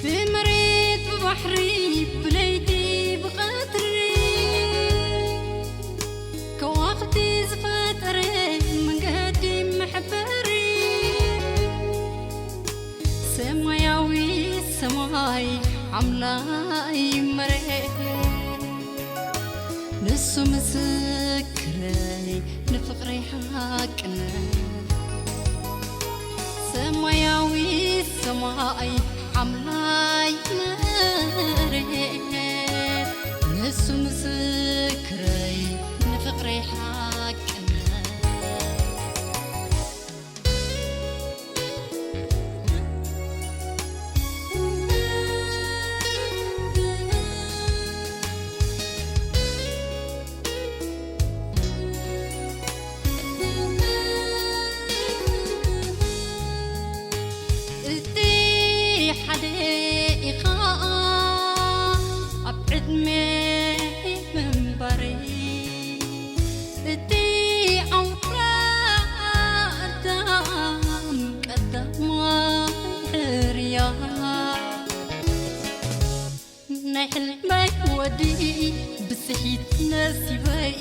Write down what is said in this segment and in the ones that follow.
ብመሬት ብባሕሪ ብለይቲ ብቐትሪ ከዋኽብቲ ዝፈጠረ መንገዲ መሕበሪ ሰማያዊ ሰማይ ሓምላይ መሬት ንሱ ምስክረይ ንፍቕረይ ሓቅነት ሰማያዊ ሰማይ ሓምላይ መሬት ንሱ ምስክረይ ንፍቕረይ ሓቅነት እቲ ሓደ ኢኻ ኣብ ዕድመ ምንባረይ እቲ ዓውታ ኣዳም ቀዳማይ ሕርያ ናይ ሕልመይ ወዲ ብስሒት ነሲበይ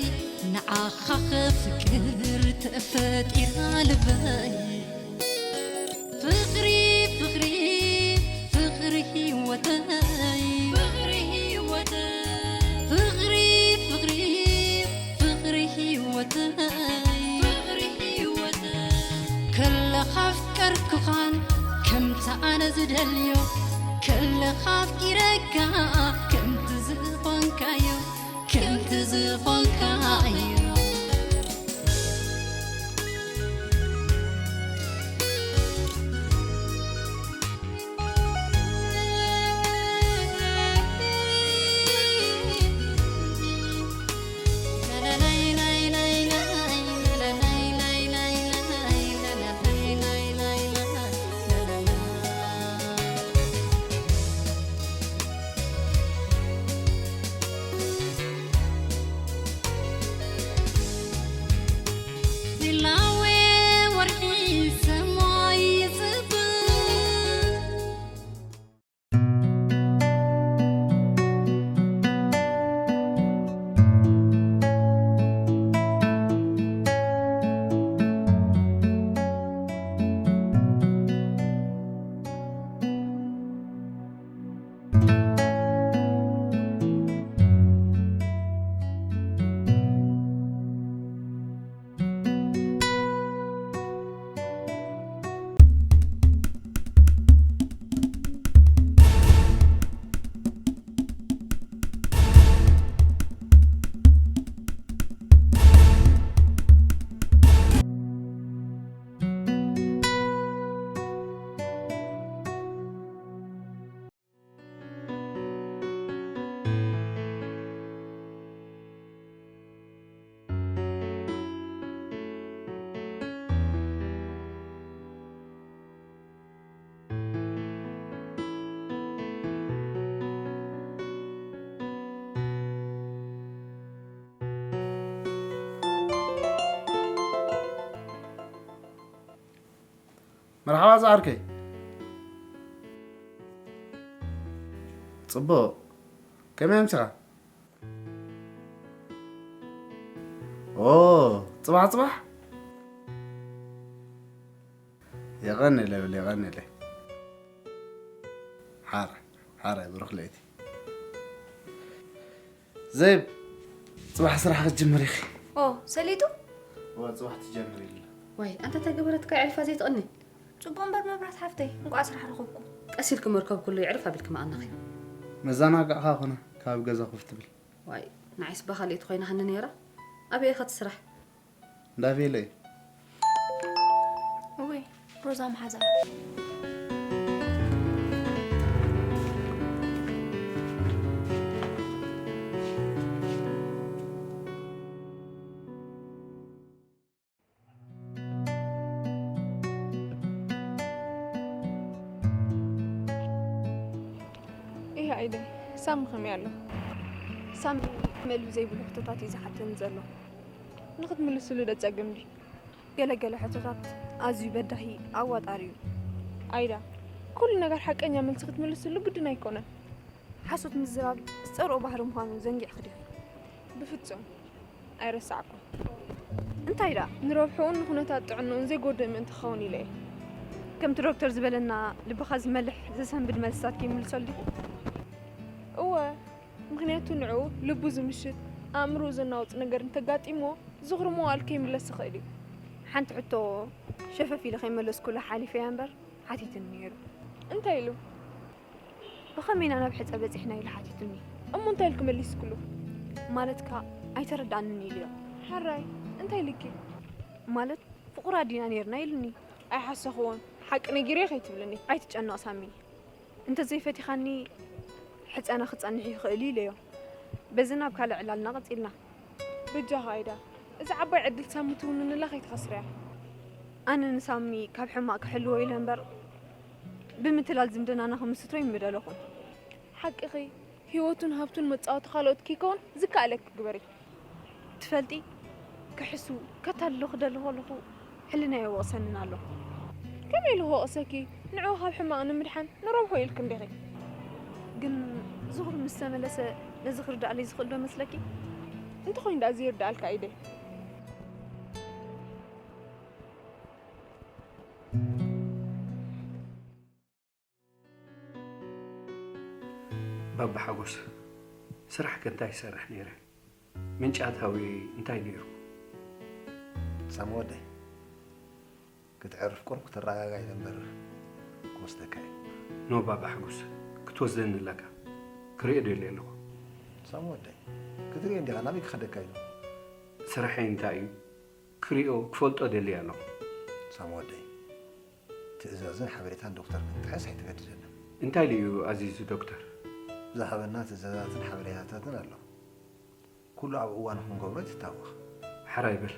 ንዓኻ ክፍቅር ተፈጢራ ልበይ ፍቕሪ ፍቕሪ ፍቕሪ ህይወተይ ፍቕሪ ህይወተይ ፍቕሪ ፍቕሪ ፍቕሪ ህይወተይ ፍቕሪ ህይወተይ ከለኻ ኣፍቀርኩኻን ከምቲ ኣነ ዝደልዮ ከለኻ ኣፍቂረካ ከምቲ ዝኾንካዮ ከምቲ ዝኾንካዮ መርሓባ ዝዓርከይ። ጽቡቕ። ከመይ ኣምሲኻ? ኦ፣ ጽባሕ ጽባሕ? የቐንየለይ ብል፣ የቐንየለይ። ሓራይ፣ ሓራይ፣ ብሩኽ ለይቲ። ዘይብ፣ ጽባሕ ስራሕ ክትጅምር ኢኺ። ኦ፣ ሰሊጡ? እወ፣ ጽባሕ ትጀምር ኢልና። ዋይ፣ ኣንታ እንታይ ገበረትካ የዕሪፋ ዘይትቕኒ? ጽቡቕ እምበር መብራት ሓፍተይ፣ እንቋዕ ስራሕ ረኸብኩ። ቀስ ኢልኪ መርከብ ኩሉ የዕርፍ ኣቢልኪ መቐነኺ። መዘናግዕኻ ኮነ፣ ካብ ገዛ ኮፍ ትብል። ዋይ፣ ንዓይስ ብኻልእቲ ኮይና ሃኒ ነይራ። ኣበይ ኢኻ ትስራሕ? እንዳቤለ እዩ። እወይ፣ ሮዛ መሓዛ። እህ ኣይደ፣ ሳሚ ከመይ ኣሎ? ሳሚ መልቢ ዘይብሉ ሕቶታት እዩ ዝሓተኒ ዘሎ። ንኽትምልስሉ ዶ ጸግም ድዩ? ገለ ገለ ሕቶታት ኣዝዩ በዳሂ ኣዋጣሪ እዩ። ኣይዳ፣ ኩሉ ነገር ሓቀኛ መልሲ ክትምልስሉ ግድን ኣይኮነን። ሓሶት ምዝራብ ዝጸርኦ ባህሪ ምዃኑ ዘንጊዕኺ ዲኺ? ብፍጹም ኣይረሳዕኩን። እንታይ ደኣ? ንረብሕኡን ንኹነታት ጥዕንኡን ዘይጎድእ ምእንቲ ክኸውን ኢለ እየ። ከምቲ ዶክተር ዝበለና ልብኻ ዝመልሕ ዘሰንብድ መልስታት ከይምልሰሉ ዲኺ? እወ፣ ምኽንያቱ ንዕኡ ልቡ ዝምሽት፣ ኣእምሮኡ ዘናውጽ ነገር እንተጋጢምዎ ዝኽሪ መዋእል ከይምለስ ይኽእል እዩ። ሓንቲ ሕቶ ሸፈፍ ኢለ ከይመለስኩላ ሓሊፈያ እምበር ሓቲትኒ ነይሩ። እንታይ ኢሉ? ብኸመይ ኢና ናብ ሕጸ በጺሕና ኢሉ ሓቲቱኒ። እሞ እንታይ ኢልኪ መሊስክሉ? ማለትካ ኣይተረድኣንን ኢሉዮ። ሕራይ እንታይ ኢልኪ? ማለት ፍቑራት ዲና ነይርና ኢሉኒ። ኣይሓሰኽዎን፣ ሓቂ ነጊረዮ ከይትብልኒ። ኣይትጨነቕ ሳሚ፣ እንተዘይፈቲኻኒ ሕጸና ክጸንሕ ይኽእል እዩ ኢለዮ። በዚ ናብ ካልእ ዕላልና ቀጺልና። በጃኻ ኣይዳ፣ እዚ ዓባይ ዕድል ሳሚ ትውንንላ ከይትኸስርያ። ኣነ ንሳሚ ካብ ሕማቕ ክሕልዎ ኢለ እምበር ብምትላል ዝምድናና ክምስትሮ ይምደለኹን። ሓቅኺ፣ ህይወቱን ሃብቱን መጻወቲ ካልኦት ከይከውን ዝከኣለኪ ግበሪ። ትፈልጢ፣ ክሕሱ ከታልሎ ክደሊ ከለኹ ሕልናይ ይወቕሰንን ኣሎ። ከመይ ኢሉ ክወቕሰኪ? ንዕኡ ካብ ሕማቕ ንምድሓን ንረብሑ ኢልኪ እንዲኺ። ግን ዝኽሩ ምስ ተመለሰ ነዚ ክርድኣለይ ዝኽእል ዶ መስለኪ? እንተኾይኑ ደኣ ዘይርድኣልካ ኢደይ። ባባ ሓጎስ፣ ስራሕ ከ እንታይ ይሰርሕ ነይረ? ምንጪ ኣታዊ እንታይ ነይሩ? ሳሚ ወደይ፣ ክትዕርፍ ቁሩብ ክትረጋጋእ ኢለ እምበር ክወስደካ እየ። ኖ ባባ ሓጎስ፣ ክትወስደኒ ኣለካ። ክሪኦ ደልየ ኣለኹ። ሳሚ ወደይ፣ ክትሪኦ እንዲኻ ናበይ ክኸደካ ኢሉ? ስራሐይ እንታይ እዩ? ክሪኦ ክፈልጦ ደልየ ኣለኹ። ሳሚ ወደይ፣ ትእዛዝን ሓበሬታን ዶክተር ክትጥሕስ ኣይትገድደና። እንታይ ኢሉ እዩ ኣዚዙ ዶክተር? ዝሃበና ትእዛዛትን ሓበሬታታትን ኣሎ። ኩሉ ኣብ እዋኑ ክንገብሮ ኣይትታወኽ። ሕራይ በል።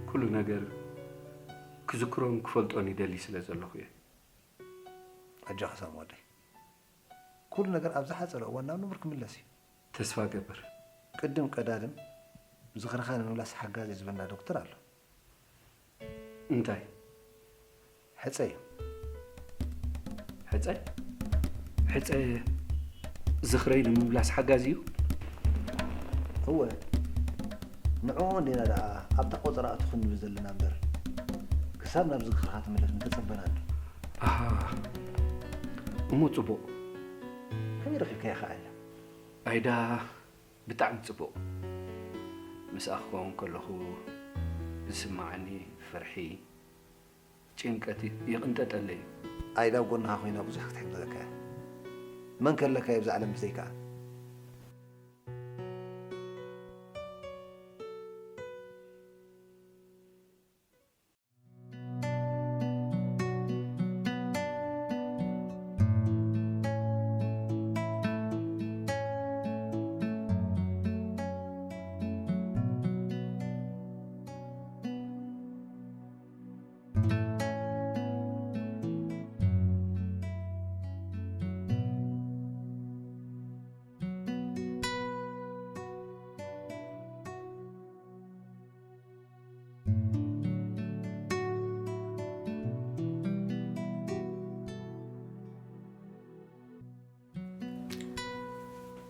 ኩሉ ነገር ክዝክሮን ክፈልጦን ይደሊ ስለ ዘለኹ እየ። ኣጆኻ ሳሚ ወደይ። ኩሉ ነገር ኣብ ዝሓጸረ እዋን ናብ ንቡር ክምለስ እዩ። ተስፋ እገብር። ቅድም ቀዳድም ዝኽርኻ ንምምላስ ሓጋዚ ዝብልና ዶክተር ኣሎ። እንታይ? ሕጸ እዩ። ሕጸ? ሕጸ ዝኽረይ ንምምላስ ሓጋዚ እዩ? እወ፣ ንዕኡ እንዲና ደኣ ኣብታ ቆጸራ ኣቱ ክንብል ዘለና እምበር፣ ክሳብ ናብ ዝኽርኻ ትምለስ ምተጸበና ኣሎ። ኣሃ፣ እሞ ጽቡቕ። ከመይ ረኺብካዮ ኸኣ እያ? ኣይዳ፣ ብጣዕሚ ጽቡቕ። ምስኣ ክኸውን ከለኹ ዝስምዓኒ ፍርሒ፣ ጭንቀት ይቕንጠጠለይ እዩ። ኣይዳ ኣብ ጎንኻ ኮይና ብዙሕ ክትሕግዘካ እያ። መን ከለካ እዩ ኣብዛ ዓለም ብዘይካ?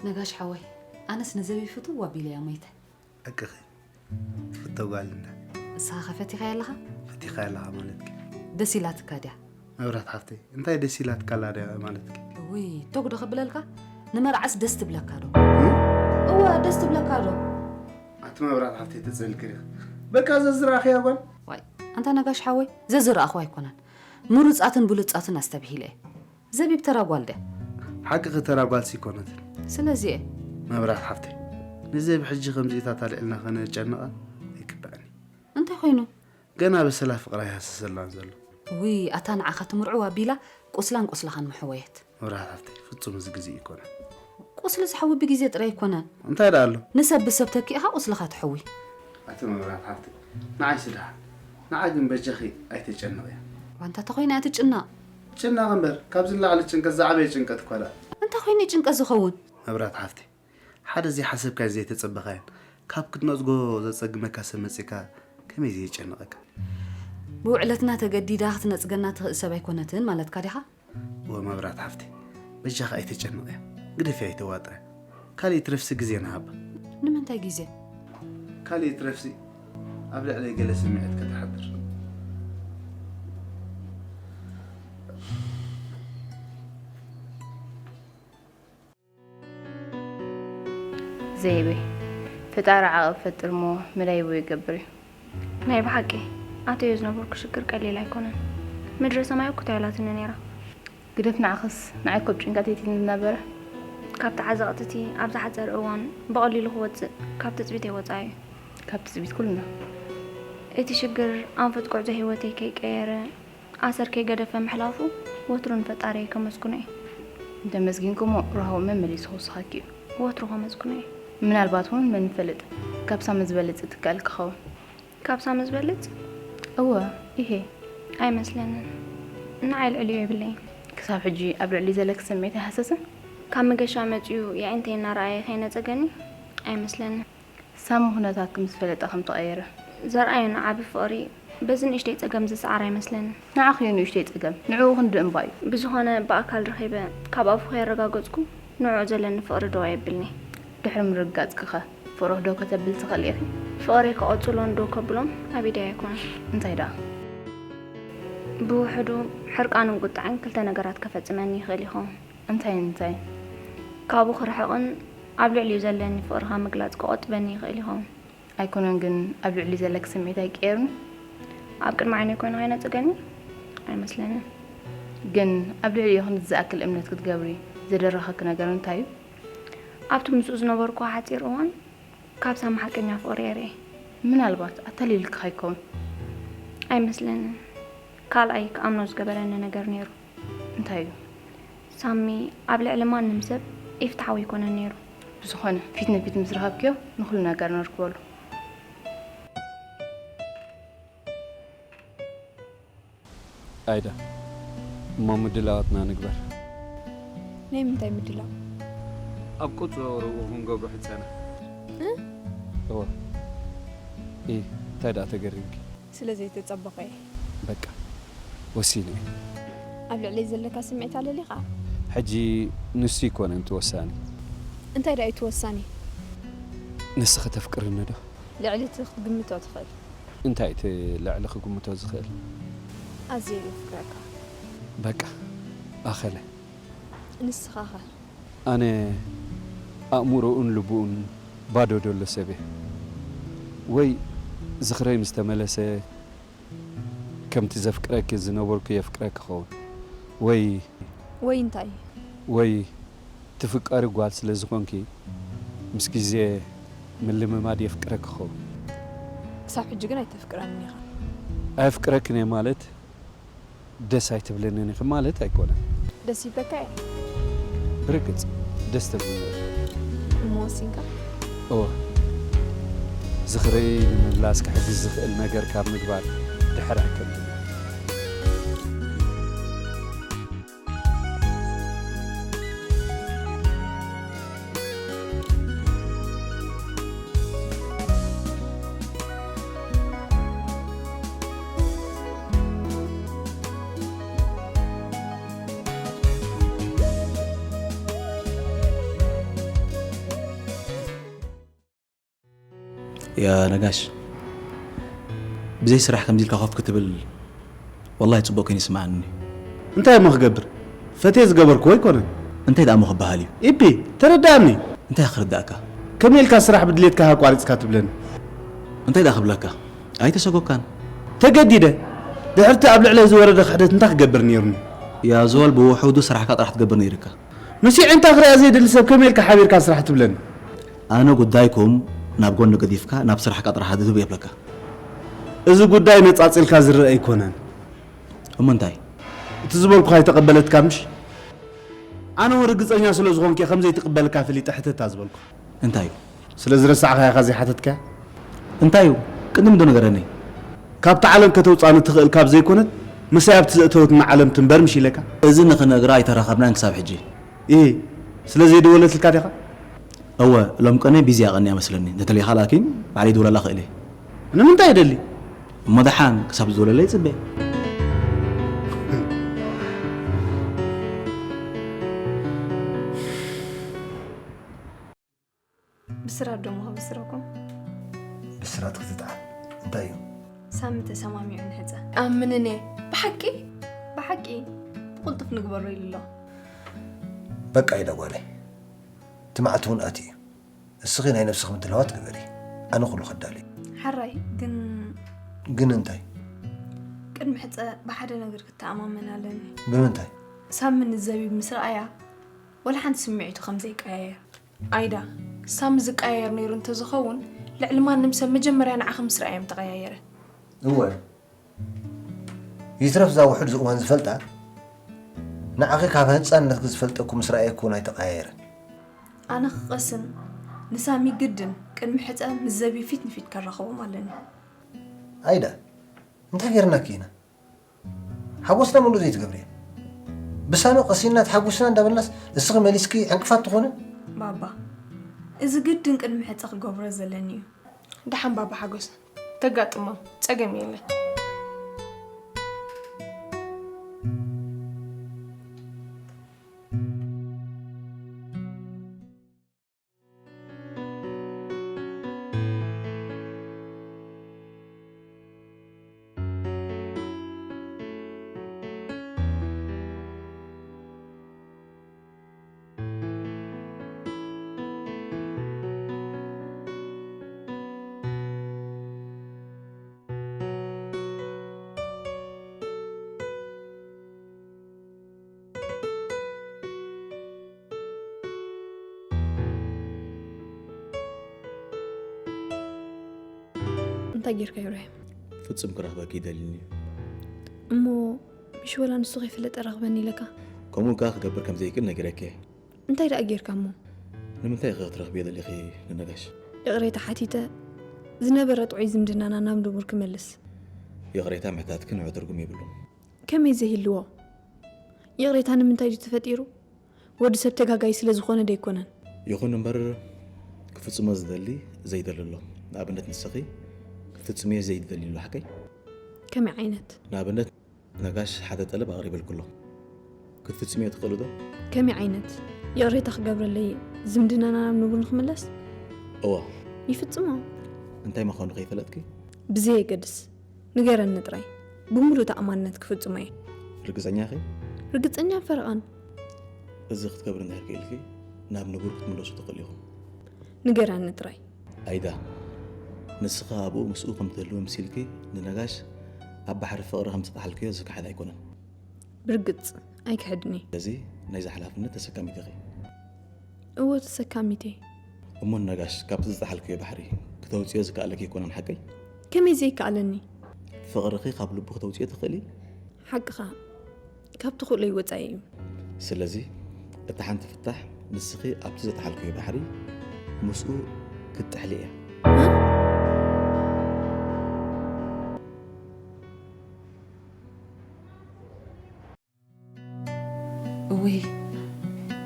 ነጋሽ ሓወይ፣ ኣነስ ንዘበይ ፍትው ኣቢለያ ሞይተ። ሓቅኺ ትፍቶ ጓል እንዳ። ንስኻ ኸ ፈቲኻያ ኣለኻ? ፈቲኻያ ኣለኻ ማለትኪ? ደስ ኢላትካ ድያ? መብራት ሓፍተይ፣ እንታይ ደስ ኢላትካ ኣላ ድያ ማለትኪ? እውይ፣ ቶግ ዶ ከብለልካ? ንመርዓስ ደስ ትብለካ ዶ? እወ፣ ደስ ትብለካ ዶ? ኣቲ መብራት ሓፍተይ ተጸልኪ ዲኺ? በቃ ዘዝረኣኽያ ጓል? ዋይ፣ ኣንታ ነጋሽ ሓወይ፣ ዘዝረኣኹ ኣይኮነን። ምሩጻትን ብሉጻትን ኣስተብሂለ እየ። ዘቢብ ተራ ጓል ድያ? ሓቅኺ ተራ ጓልሲ ኣይኮነትን። ስለዚ እየ። መብራት ሓፍተይ፣ ንዘቢብ ሕጂ ከምዚኢታት ኣልዒልና ከነጨንቓ ኣይግባእን እዩ። እንታይ ኮይኑ? ገና በሰላ ፍቕራ ኣይሃሰሰላን ዘሎ። ውይ ኣታ ንዓኻ ትምርዕዋ ቢላ ቁስላን ቁስልኻን ምሐወየት። መብራት ሓፍተይ ፍጹም እዚ ግዜ ኣይኮነን። ቁስሊ ዝሐዊ ብግዜ ጥራይ ኣይኮነን። እንታይ ደኣ ኣሎ? ንሰብ ብሰብ ተኪእኻ ቁስልኻ ትሐዊ። ኣቲ መብራት ሓፍተይ ንዓይሲ ደሓን ንዓ ግን በጃኺ ኣይተጨንቕያ። ዋንታ ተኾይና እያ ትጭነቕ። ጭነቕ እምበር ካብዚ ንላዕሊ ጭንቀት ዝዓበየ ጭንቀት እኳ ደኣ። እንታይ ኮይኑ እዩ ጭንቀት ዝኸውን? መብራት ሓፍተይ ሓደ ዘይሓሰብካዮን ዘይተጸበኻዮን ካብ ክትነጽጎ ዘጸግመካ ሰብ መጺእካ ከመይ ዘየጨንቐካ? ብውዕለትና ተገዲዳ ክትነጽገና ትኽእል ሰብ ኣይኮነትን ማለትካ ዲኻ? እወ መብራት ሓፍቲ፣ በጃኺ ኣይተጨንቕያ፣ ግደፍያ ኣይተዋጥርያ። ካልእ ትረፍሲ ግዜ ንሃባ። ንምንታይ ግዜ? ካልእ ትረፍሲ ኣብ ልዕለይ ገለ ስምዒት ከተሕድር። ዘይበይ፣ ፈጣሪ ዓቐብ ፈጥር እሞ መዳይቦ ይገብር እዩ። ናይ ብሓቂ ኣተዮ ዝነበርኩ ሽግር ቀሊል ኣይኮነን። ምድረ ሰማይ እኩታ ኢላትኒ ነይራ። ግደፍ ንዓኽስ ንዓይ ኮብ ጭንቀት የትኒ ዝነበረ። ካብቲ ዓዘቕቲ እቲ ኣብ ዝሓፀረ እዋን ብቐሊሉ ክወፅእ ካብ ትፅቢተይ ወፃኢ እዩ። ካብ ትፅቢት ኩልና። እቲ ሽግር ኣንፈት ጉዕዞ ህይወተይ ከይቀየረ ኣሰር ከይገደፈ ምሕላፉ ወትሩ ንፈጣሪየይ ከመስግኖ እየ። እንተመስጊንኩሞ ራህዋ መመሊሱ ክውስኸኪ እዩ። ወትሩ ከመስግኖ እየ። ምናልባት እውን መን ይፈልጥ ካብ ሳሚ ዝበልፅ ትከኣል ክኸውን። ካብ ሳሚ ዝበልፅ? እወ፣ ኢሄ። ኣይመስለንን። ንዓይ ልዕሊኡ የብለይን። ክሳብ ሕጂ ኣብ ልዕሊ ዘለኪ ስምዒት ኣይሃሰሰን? ካብ መገሻ መፂኡ የዒንተይ እናረኣየ ከይነፀገኒ? ኣይመስለንን። ሳሚ ኩነታትኪ ምስ ፈለጠ ከም ተቐየረ። ዘርኣየኒ ዓቢ ፍቕሪ በዚ ንእሽተይ ጸገም ዝሰዓር ኣይመስለንን። ንዓኺ እዩ ንእሽተይ ጸገም፣ ንዕኡ ክንድእ እምባ እዩ። ብዝኾነ ብኣካል ረኺበ ካብ ኣፉ ከየረጋገጽኩ ንዕኡ ዘለኒ ፍቕሪ ደው ኣየብልኒ። ድሕሪ ምርግጋጽኪ ኸ ፍቕርኺ ደው ከተብሊ ትኽእሊ ኢኺ? ፍቕረይ ክቐጽሎ እንዶ ከብሎም ኣብ ኢደይ ኣይኮነን። እንታይ ደኣ? ብውሕዱ ሕርቃንን ቁጥዐን ክልተ ነገራት ከፈጽመኒ ይኽእል ይኸውን። እንታይን እንታይን? ካብኡ ክርሕቕን ኣብ ልዕሊኡ ዘለኒ ፍቕሪ ካብ ምግላጽ ክቖጥበኒ ይኽእል ይኸውን። ኣይኮነን ግን ኣብ ልዕሊኡ ዘለኪ ስምዒት ኣይቀየርን? ኣብ ቅድሚ ዓይነይ ኮይኑ ከይነጽገኒ? ኣይመስለንን። ግን ኣብ ልዕሊኡ ክንድዚ ዝኣክል እምነት ክትገብሪ ዘደረኸኪ ነገር እንታይ እዩ? ኣብቲ ምስኡ ዝነበርኩ ሓጺር እዋን ካብ ሳሚ ሓቀኛ ፍቕሪ እየ ርእየ። ምናልባት ኣታሊሉኪ ከይከውን? ኣይመስለንን። ካልኣይ ክኣምኖ ዝገበረኒ ነገር ነይሩ። እንታይ እዩ? ሳሚ ኣብ ልዕሊ ማንም ሰብ ኢፍትሓዊ ኣይኮነን ነይሩ። ብዝኾነ ፊት ንፊት ምስ ረኸብክዮ ንኹሉ ነገር ነርክበሉ። ኣይዳ እሞ ምድላዋትና ንግበር። ናይ ምንታይ ምድላው? ኣብ ቁጽሮ ክንገብሮ ሕጸና። እወ። ኢ እንታይ ደኣ ተገሪምኪ? ስለ ዘይተጸበቐ እየ። በቃ ወሲነ እየ። ኣብ ልዕለይ ዘለካ ስምዒት ኣለሊኻ? ሕጂ ንሱ ኣይኮነን እቲ ወሳኒ። እንታይ ደኣ እዩ እቲ ወሳኒ? ንስኺ ተፍቅርኒ ዶ? ልዕሊ እቲ ክትግምቶ ትኽእል። እንታይ እቲ ልዕሊ ክግምቶ ዝኽእል? ኣዝየ እየ ዘፍቅረካ። በቃ ኣኸለ። ንስኻኸ? ኣነ ኣእምሮኡን ልብኡን ባዶ ደሎ ሰብ እየ። ወይ ዝኽረይ ምስ ተመለሰ ከምቲ ዘፍቅረኪ ዝነበርኩ የፍቅረኪ ኸውን። ወይ። ወይ እንታይ? ወይ ትፍቀሪ ጓል ስለ ዝኾንኪ ምስ ግዜ ምልምማድ የፍቅረኪ ኸውን። ክሳብ ሕጂ ግን ኣይተፍቅረንን ኢኻ። ኣየፍቅረክን እየ ማለት ደስ ኣይትብለንን ኢኺ ማለት ኣይኮነን። ደስ ይብለካ እየ። ብርግጽ ደስ ተብለኒ። እሞ ወሲንካ? እወ። ዝኽረይ ንምምላስ ክሕግዝ ዝኽእል ነገር ካብ ምግባር ድሕር ኣይከብድን። ያ ነጋሽ፣ ብዘይ ስራሕ ከምዚ ኢልካ ኮፍ ክትብል ወላሂ ጽቡቕ ኮይኑ ይስምዓኒ። እንታይ እሞ ክገብር? ፈትየ ዝገበርክዎ ኣይኮነን። እንታይ ደኣ እሞ ክበሃል እዩ? ኢፒ፣ ተረድኣኒ። እንታይ ክርዳእካ? ከመይ ኢልካ ስራሕ ብድሌትካ ኢኻ ኣቋሪጽካ ትብለኒ? እንታይ ደኣ ክብለካ? ኣይተሰጎግካን። ተገዲደ። ድሕርቲ ኣብ ልዕለይ ዝወረደ ክሕደት እንታይ ክገብር ነይሩኒ? ያ ዞል ብውሑዱ ስራሕካ ጥራሕ ትገብር ነይርካ። ምስ የዒንታ ክሪኣ ዘይደሊ ሰብ ከመይ ኢልካ ሓቢርካ ስራሕ ትብለኒ? ኣነ ጉዳይኩም ናብ ጎኒ ገዲፍካ ናብ ስራሕካ ጥራሕ ኣድህብ የብለካ። እዚ ጉዳይ ነጻጺልካ ዝረኣ ኣይኮነን። እሞ እንታይ? እቲ ዝበልኩኻ ኣይተቐበለትካ ምሽ? ኣነ እውን ርግጸኛ ስለ ዝኾንኩ እየ ከም ዘይትቕበለካ ፈሊጠ ሕተታ ዝበልኩኻ። እንታይ እዩ? ስለ ዝረሳዕካያ ኢኻ ዘይሓተትካያ? እንታይ እዩ? ቅድም ዶ ንገረኒ። ካብታ ዓለም ከተውጽኣኒ ትኽእል ካብ ዘይኮነት ምሳይ ኣብቲ ዘእተወትኒ ዓለም ትንበር ምሽ ኢለካ? እዚ ንኽነግራ ኣይተራኸብናን ክሳብ ሕጂ። ኢሂ፣ ስለ ዘይደወለትልካ ዲኻ? እወ፣ ሎም ቀነ ቢዚ እያ ቀንያ መስለኒ። እንተተሊኻ ላኪን ባዕለይ ይድውለላ ክእል እየ። ንምንታይ ይደሊ? እሞ ደሓን ክሳብ ዝደውለለይ ይጽበ። ብስራት ዶ ምኸ ብስረኩም? ብስራት ክትጥዓም እንታይ እዩ? ሳሚ ተሰማሚዑ ንሕፀ። ኣምንን እየ። ብሓቂ? ብሓቂ? ብቕልጡፍ ንግበሮ ኢሉ ኣሎ። በቃ ኢዳ ጓለይ፣ እቲ መዓልቲ እውን ኣትዩ እዩ። እስኺ ናይ ነብስኺ ምድላዋት ግበሪ፣ ኣነ ኩሉ ከዳሉ። ሓራይ ግን ግን እንታይ? ቅድሚ ሕፀ ብሓደ ነገር ክተኣማመን ኣለኒ። ብምንታይ? ሳሚ ንዘቢብ ምስ ረኣያ ወላ ሓንቲ ስምዒቱ ከም ዘይቀያየር። ኣይዳ፣ ሳሚ ዝቀያየር ነይሩ እንተዝኸውን ልዕሊ ማንም ሰብ መጀመርያ ንዓኺ ምስ ረኣየ ምተቐያየረ። እወ፣ ይትረፍ እዛ ውሑድ ዝእዋን ዝፈልጣ፣ ንዓኺ ካብ ህፃንነትኪ ዝፈልጠኩ ምስ ረኣየኩ እውን ኣይተቐያየረን። ኣነ ክቐስን ንሳሚ ግድን ቅድሚ ሕፀ ምስ ዘቢብ ፊት ንፊት ከራኸቦም ኣለኒ። ኣይዳ፣ እንታይ ጌርናኪ ኢና? ሓጎስና ምሉእ ዘይትገብርዮ። ብሳሚ ቀሲንና ተሓጉስና እንዳበልናስ እስኺ መሊስኪ ዕንቅፋት ትኾንን? ባባ፣ እዚ ግድን ቅድሚ ሕፀ ክገብሮ ዘለኒ እዩ። ደሓን ባባ ሓጎስ ተጋጥሞም ጸገም የለን። እንታይ ጌርካ ኢብራሂም? ፍጹም ክረኽበኪ ይደልኒ እዩ። እሞ ምሽ ወላ ንሱ ከይፈለጠ ረኽበኒ ኢለካ? ከምኡ ከኣ ክገብር ከም ዘይክእል ነጊረኪ እየ። እንታይ ደኣ ጌርካ እሞ? ንምንታይ ኢኺ ክትረኽብዮ ደሊኺ ንነጋሽ? ይቕሬታ ሓቲተ ዝነበረ ጥዑይ ዝምድናና ናብ ንቡር ክመልስ። ይቕሬታ ምሕታትኪ ንዑ ትርጉም የብሉን። ከመይ ዘይህልዎ? ይቕሬታ ንምንታይ ድዩ ተፈጢሩ? ወዲ ሰብ ተጋጋይ ስለ ዝኾነ ዶ ኣይኮነን? ይኹን እምበር ክፍጽሞ ዝደሊ ዘይደሊ ኣሎ። ንኣብነት ንስኺ ክትፍጽምዮ ዘይትደልዩ ኣሎ ሓቀይ? ከመይ ዓይነት? ንኣብነት ነጋሽ ሓደ ጠለብ ኣቕሪበልኩ ኣሎ ክትፍጽምዮ ትኽእሊ ዶ? ከመይ ዓይነት? ይቕሬታ ክገብረለይ ዝምድናና ናብ ንቡር ንኽምለስ? እዋ። ይፍጽሞ። እንታይ ምዃኑ ከይፈለጥኪ? ብዘየገድስ ንገረኒ ጥራይ። ብምሉእ ተኣማንነት ክፍጽሞ እየ። ርግጸኛ ኢኺ? ርግጸኛ ፈረቓን። እዚ ክትገብሪ እንድሕር ክኢልኪ ናብ ንቡር ክትምለሱ ትኽእሊ ኢኹም። ንገረኒ ጥራይ። ኣይዳ፣ ንስኺ ኣብኡ ምስኡ ከም ትህልዊ ምስ ኢልኪ ንነጋሽ ኣብ ባሕሪ ፍቕሪ ከም ዝጠሓልክዮ ዝከሓድ ኣይኮነን። ብርግጽ ኣይክሕድን እየ። ስለዚ ናይዚ ሓላፍነት ተሰካሚት ኢኺ። እወ ተሰካሚት እየ። እሞ ንነጋሽ ካብቲ ዝጠሓልክዮ ባሕሪ ክተውጽዮ ዝከኣለኪ ኣይኮነን ሓቀይ? ከመይ ዘይከኣለኒ? ፍቕርኺ ካብ ልቡ ክተውጽዮ ትኽእሊ? ሓቅኻ። ካብ ትኽእሎይ ወጻኢ እዩ። ስለዚ እታ ሓንቲ ፍታሕ ንስኺ ኣብቲ ዝጠሓልክዮ ባሕሪ ምስኡ ክትጥሕሊ እያ። እውይ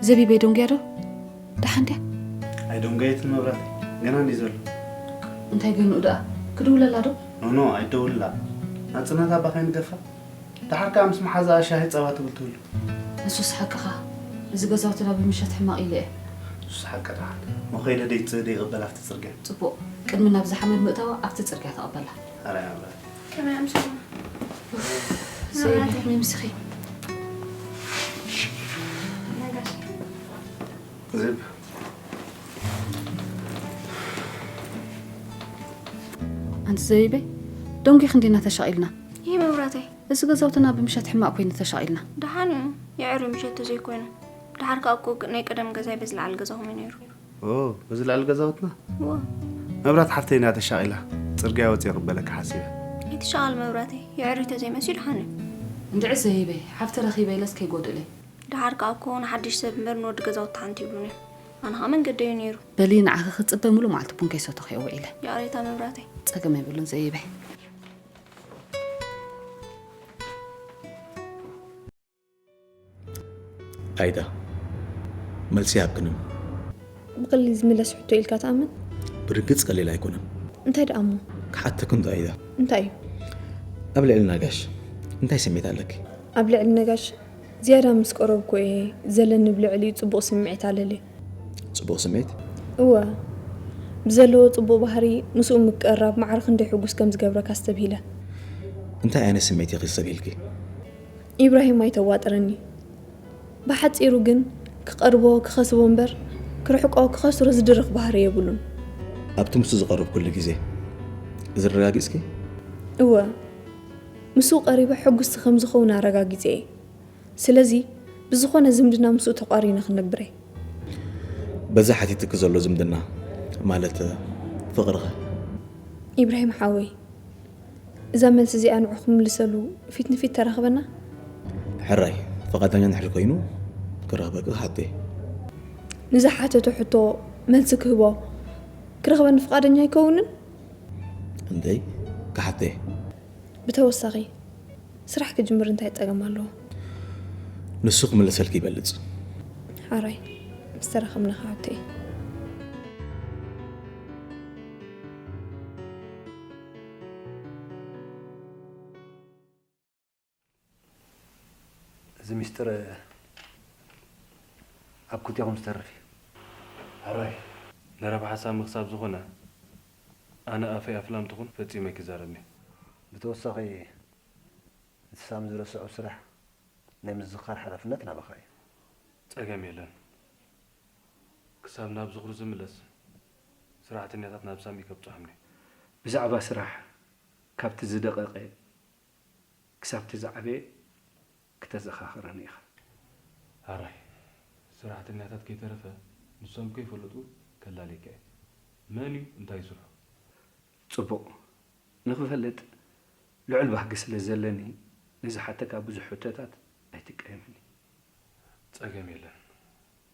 ዘቢበይ ደንጉያ ዶ? ደሓን ድያ? ኣይደንጎየትን መብራህተይ፣ ገና እንድዩ ዘሎ። እንታይ ገንኡ ደኣ? ክድውለላ ዶ? ኖኖ ኣይደውልላ። ናጽነት ኣባ ከይንገፋ። ደሓር ከኣ ምስ መሓዛኣ ሻሂ ጸባ ትብል ትህሉ። ንሱስ ሓቅኻ። እዚ ገዛውትና ብምሸት ሕማቕ ኢለ እየ። ንሱስ ሓቂ ደሓን። እሞ ከይደ ደይ ደይቕበላ ኣብቲ ጽርግያ። ጽቡቕ። ቅድሚ ናብዚ ሓመድ ምእታዋ ኣብቲ ጽርግያ ተቐበላ። ኣረ ኣምላኽ። ከመይ ኣምሲኹም? ሰይድ ከመይ ምስኺ? ነጋሽ። ዝብ ኣንቲ ዘይበይ ደንጒ ክንዲና ተሻቒልና። ይህ መብራተይ። እዚ ገዛውትና ብምሸት ሕማቕ ኮይኑ ተሻቒልና። ደሓን እዩ። የዕሪ ምሸት ተዘይኮይኑ። ደሓር ከኣ እኮ ናይ ቀደም ገዛይ በዚ ለዓል ገዛኹም እዩ ነይሩ። ኦ፣ በዚ ልዕሊ ገዛውትና? እወ። መብራት ሓፍተይ ኢና ተሻቒላ። ጽርግያ ወጺኤ ክበለካ ሓሲበ። ኣይትሻቐል መብራተይ፣ የዕሪተ ዘይመሲ ደሓን እዩ። እንድዒ ዘይበይ፣ ሓፍቲ ረኺበ ኢለስ ከይጎድእለይ። ደሓር ከኣ እኮ ንሓድሽ ሰብ እምበር ንወዲ ገዛውቲ ሓንቲ ይብሉን እዮም። ኣነ ኸኣ መንገደይ እዩ ነይሩ። በሊ ንዓኺ ክጽበ ሙሉእ መዓልቲ ቡን ከይሰተኹ እየ ውዒለ። ይቕሬታ መብራተይ። ጸገም የብሉን ዘይበይ። ኣይዳ፣ መልሲ ይሃብክን እም። ብቐሊል ዝምለስ ሕቶ ኢልካ ትኣምን? ብርግጽ ቀሊል ኣይኮነን። እንታይ ደኣ እሞ? ክሓተክን ዶ ኣይዳ? እንታይ እዩ? ኣብ ልዕሊ ነጋሽ እንታይ ስምዒት ኣለኪ? ኣብ ልዕሊ ነጋሽ ዝያዳ ምስ ቀረብኩ እየ ዘለኒ ብልዕሊኡ ጽቡቕ ስምዒት ኣለለይ። ጽቡቕ ስምዒት? እወ። ብዘለዎ ጽቡቕ ባህሪ ምስኡ ምቅርራብ ማዕረ ክንደይ ሕጉስ ከም ዝገብረካ ኣስተብሂለ። እንታይ ዓይነት ስምዒት ኢኺ ዝሰብሂልኪ? ኢብራሂም ኣይተዋጥረኒ። ብሓጺሩ ግን ክቐርቦ ክኸስቦ እምበር ክርሕቆ ክኸስሮ ዝድርኽ ባህሪ የብሉን። ኣብቲ ምስኡ ዝቐረብኩሉ ግዜ ዝረጋጊጽኪ? እወ፣ ምስኡ ቀሪበ ሕጉስቲ ከም ዝኸውን ኣረጋጊጸ እየ። ስለዚ ብዝኾነ ዝምድና ምስኡ ተቋሪነ ክነብር እየ። በዛ ሓቲትኪ ዘሎ ዝምድና ማለት ፍቕርኸ? ኢብራሂም ሓወይ፣ እዛ መልሲ እዚኣ ንዑ ክምልሰሉ ፊት ንፊት ተራኽበና? ሕራይ፣ ፍቓደኛ እንድሕር ኮይኑ ክረኽበኪ ክሓቶ እየ። ንዝሓተቶ ሕቶ መልሲ ክህቦ ክረኽበኒ ፍቓደኛ ኣይከውንን? እንተይ ክሓቶ እየ። ብተወሳኺ ስራሕ ክጅምር እንታይ ጸገም ኣለዎ? ንሱ ክምልሰልኪ ይበልጽ። ሓራይ፣ ምስ ተራኸብና ክሓቶ እየ። እዚ ሚስጥር ኣብ ኩቴኹም ዝተርፍ እዩ። ሕራይ፣ ንረብሓ ሳሚ ክሳብ ዝኾነ ኣነ ኣፈይ ኣፍላም ትኹን ፈጺመ ኣይክዛረብን እየ። ብተወሳኺ እቲ ሳሚ ዝረስዖ ስራሕ ናይ ምዝኻር ሓላፍነት ናባኻ እዩ። ጸገም የለን። ክሳብ ናብ ዝኽሩ ዝምለስ ስራሕተኛታት ናብ ሳሚ ከብጽሖም እየ። ብዛዕባ ስራሕ ካብቲ ዝደቐቐ ክሳብቲ ዝዓበየ ክተዘኻኽረኒ ኢኻ። ሕራይ፣ ስራሕተኛታት ከይተረፈ ንሶም ከይፈለጡ ከላልየካ እየ። መን እዩ እንታይ ይስርሑ? ጽቡቕ። ንኽፈልጥ ልዑል ባህጊ ስለ ዘለኒ ንዝሓተካ ብዙሕ ሕቶታት ኣይትቀየመኒ። ጸገም የለን።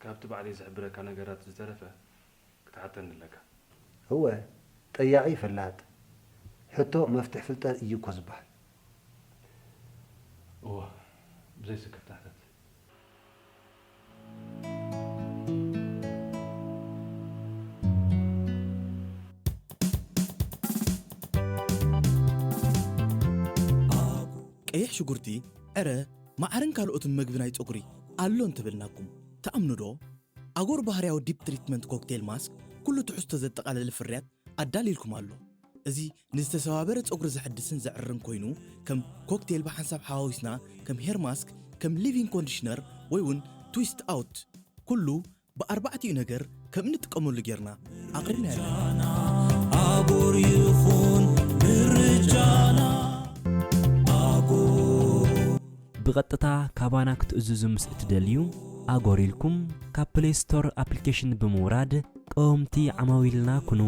ካብቲ ባዕለይ ዝሕብረካ ነገራት ዝተረፈ ክትሓተኒ ኣለካ። እወ፣ ጠያቒ ፈላጥ፣ ሕቶ መፍትሕ ፍልጠት እዩ እኮ ዝበሃል። እወ፣ ብዘይ ስክፍታ ሕተት። ቀይሕ ሽጉርቲ፣ ዕረ፣ መዓርን ካልኦትን መግቢ ናይ ጸጉሪ ኣሎ እንተበልናኩም ትኣምኑ ዶ? ኣጎር ባህርያዊ ዲፕ ትሪትመንት ኮክቴል ማስክ ኩሉ ትሕዝቶ ዘጠቓለለ ፍርያት ኣዳልይልኩም ኣሎ። እዚ ንዝተሰባበረ ጸጉሪ ዘሐድስን ዘዕርን ኮይኑ ከም ኮክቴል ብሓንሳብ ሓዋዊስና ከም ሄር ማስክ፣ ከም ሊቪንግ ኮንዲሽነር ወይ እውን ትዊስት ኣውት ኩሉ ብኣርባዕቲኡ ነገር ከም እንጥቀመሉ ጌርና ኣቕሪብና ኣለና። ኣጎር ይኹን ምርጫና። ኣጎር። ብቐጥታ ካባና ክትእዝዙ ምስ እትደልዩ፣ ኣጎር ኢልኩም ካብ ፕሌይ ስቶር ኣፕሊኬሽን ብምውራድ ቀወምቲ ዓማዊልና ኩኑ።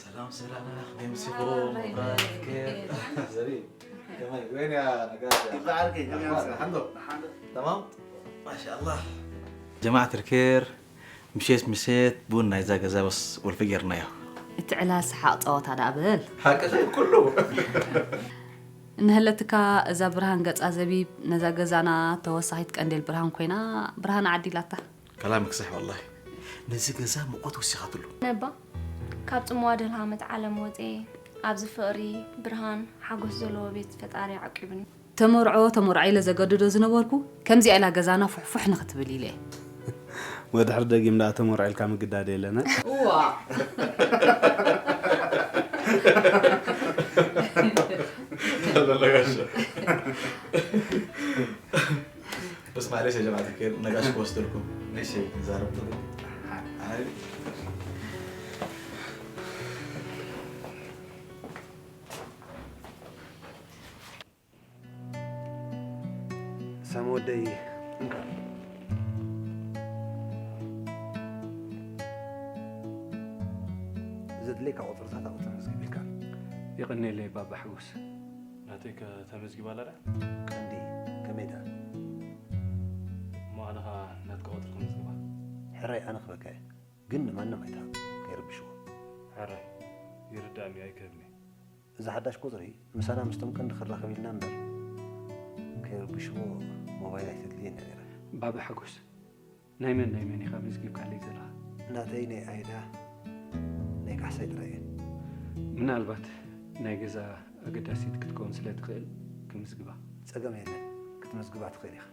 ሰላም ሰላም፣ ከመይ ኣምሲኹም? መብራት፣ ኬፍ፣ ዘሪብ፣ ከመይ? ወይን እያ ነጋሽ? ይበዓል ከይ፣ ከመይ ኣምሲኻ? ሓንዶ? ተማም? ማሻኣላህ። ጀማዓት ኣልኬር፣ ምሸት ምሸት ቡን ናይዛ ገዛ በስ ወልፊ ጌርናዮ። እቲ ዕላል ሰሓቕ ጸወታ ደኣ በል። ሓቅኺ ኩሉ። እንሀለትካ እዛ ብርሃን ገጻ ዘቢብ ነዛ ገዛና ተወሳኺት ቀንዴል ብርሃን ኮይና ብርሃን ዓዲላታ። كلامك صح والله. ነዚ ገዛ ሙቐት ወሲኻትሉ። ነባ፣ ካብ ጽምዋ ደልሃመት ዓለም ወጼ ኣብዚ ፍቕሪ፣ ብርሃን፣ ሓጎስ ዘለዎ ቤት ፈጣሪ ዓቂቡኒ። ተመርዖ ተመርዖ ኢለ ዘገድዶ ዝነበርኩ ከምዚኣ ኢላ ገዛና ፉሕፉሕ ንኽትብል ኢለ። ወድሕር ደጊም ደኣ ተመርዖ ኢልካ ምግዳድ የለና። እዋ። بس معليش يا جماعة الخير، نقاش كوستلكم. ماشي، زاربتكم. عادي. ሳሚ ወደይ፣ እንካ። ዘድልየካ ቁፅርታት ኣቑፅር መዝጊብልካ። የቐንየለይ ባባ ሓጎስ። ናተይ ከ ተመዝጊባ ኣላ ድያ? ቀንዲ፣ ከመይ ድኣ? እሞ ኣነ ኸኣ ናትካ ቁፅሪ ክመዝግባ። ሕራይ ኣነ ክበካ እየ፣ ግን ንማንም ኣይትሃብ፣ ከይርብሽዎ። ሕራይ፣ ይርዳእኒ፣ ኣይክህብን እየ። እዚ ሓዳሽ ቁፅሪ ምሳና ምስቶም ቀንዲ ክራኸብ ኢልና እምበር፣ ከይርብሽዎ ሞባይል ኣይተድልየኒ ነይራ። ባባ ሓጎስ፣ ናይ መን ናይ መን ኢኻ መዝጊብካለይ ዘለኻ? ናተይ፣ ናይ ኣይዳ፣ ናይ ካሕሳይ ጥራይ እየን። ምናልባት ናይ ገዛ ኣገዳሲት ክትከውን ስለ ትኽእል ክምዝግባ። ጸገም የለን፣ ክትመዝግባ ትኽእል ኢኻ።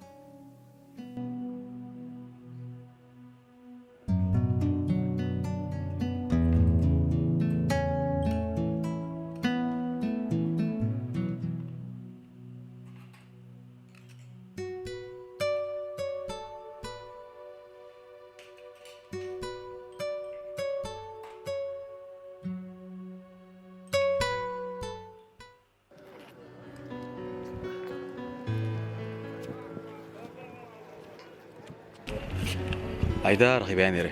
ኣይዳ ረኺበያ ነይረ።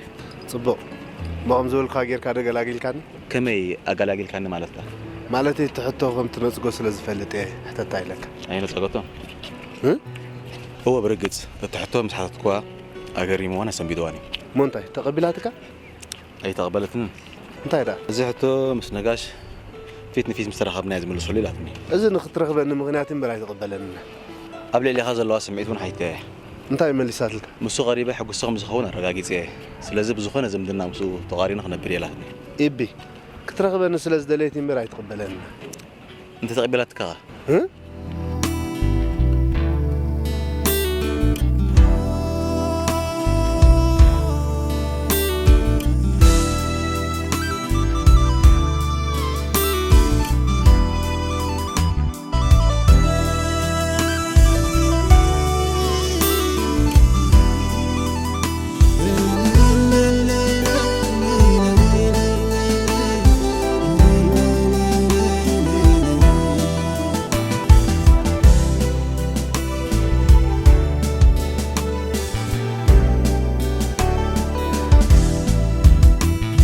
ጽቡቕ። ብኸም ዝበልኩኻ ጌርካ ዶ ገላጊልካኒ? ከመይ ኣገላጊልካኒ ማለትካ? ማለተይ እቲ ሕቶ ከም ትነጽጎ ስለ ዝፈልጥ እየ ሕተታ ኢለካ። ኣይነጸገቶን። እወ ብርግጽ እቲ ሕቶ ምስ ሓተትኩዋ ኣገሪምዋን ኣሰንቢድዋን እዩ። እሞ እንታይ ተቐቢላትካ? ኣይተቐበለትንን። እንታይ ደኣ? እዚ ሕቶ ምስ ነጋሽ ፊት ንፊት ምስ ተራኸብና እየ ዝምልሰሉ ኢላትኒ። እዚ ንኽትረኽበኒ ምኽንያት እምበር ኣይትቐበለንን። ኣብ ልዕሌኻ ዘለዋ ስምዒት እውን ሓይተ እያ። እንታይ መሊሳትልካ? ምስ ቀሪበ ሕጉስቲ ከም ዝኸውን ኣረጋጊጸ እየ። ስለዚ ብዝኾነ ዝምድና ምስኡ ተቓሪኑ ክነብር እየ ኢላትኒ። ኢቢ፣ ክትረኽበኒ ስለ ዝደለየት እምበር ኣይትቕበለንን። እንተ ተቐቢላትካ ኸ?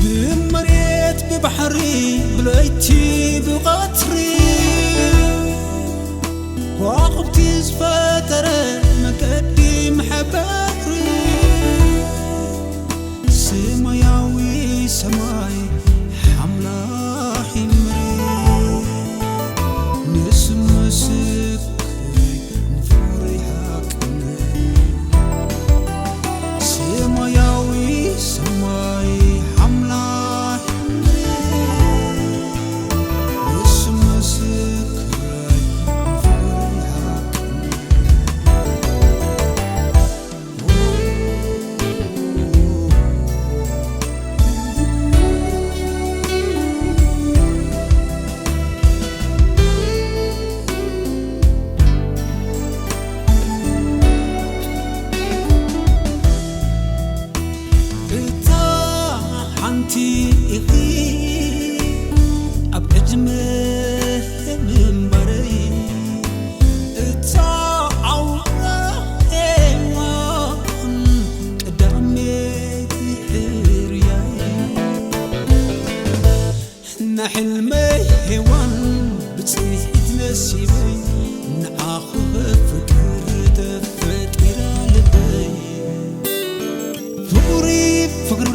ብመሬት ብባሕሪ ብለይቲ ብቐትሪ ከዋኽብቲ ዝፈጠረ መገዲ መሕበሪ ሰማያዊ ሰማይ ሓምላኺ ምድሪ ንስሙ ምስክረይ ንፍቕሪ ሓቅነት ሰማያዊ ሰማይ ሓምላኺ ምድሪ ንስሙ ምስክረይ ንፍቕሪ ሓቅነት እታ ሓንቲ ኢኺ ኣብ ዕድመ ምንባረይ እታ ኣውራ ሄዋን ቀዳመይቲ ሕርያይ ንሕልመይ ሄዋን ብጽሒት ነሲበይ ንዓኺ ከፍቅር ተፈጢራ ልበይ ፍቕሪ ፍቕሪ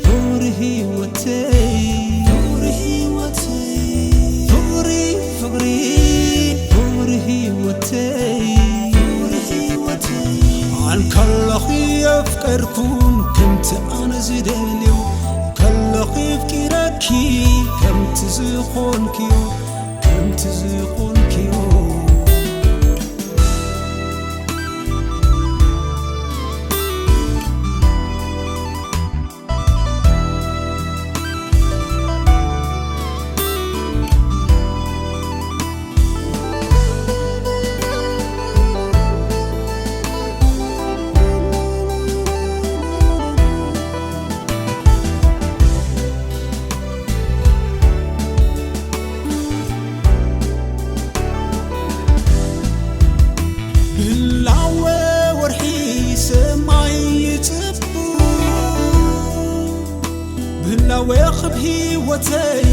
ፍቕሪ ህይወተይ ፍቕሪ ህይወተይ ፍቕሪ ፍቕሪ ፍቕሪ ህይወተይ ፍቕሪ ህይወተይ ኣንከለኺ የፍቀርኩን ከምቲ ኣነ ዝደልዮ ከለኺ ኣፍቂረኪ ከምቲ ዝኾንክዮ ከምቲ ዝኾንክዮ ብህላወ ወርሒ ሰማይ ይጽቡ ብህላወ ኽብ ህይወተይ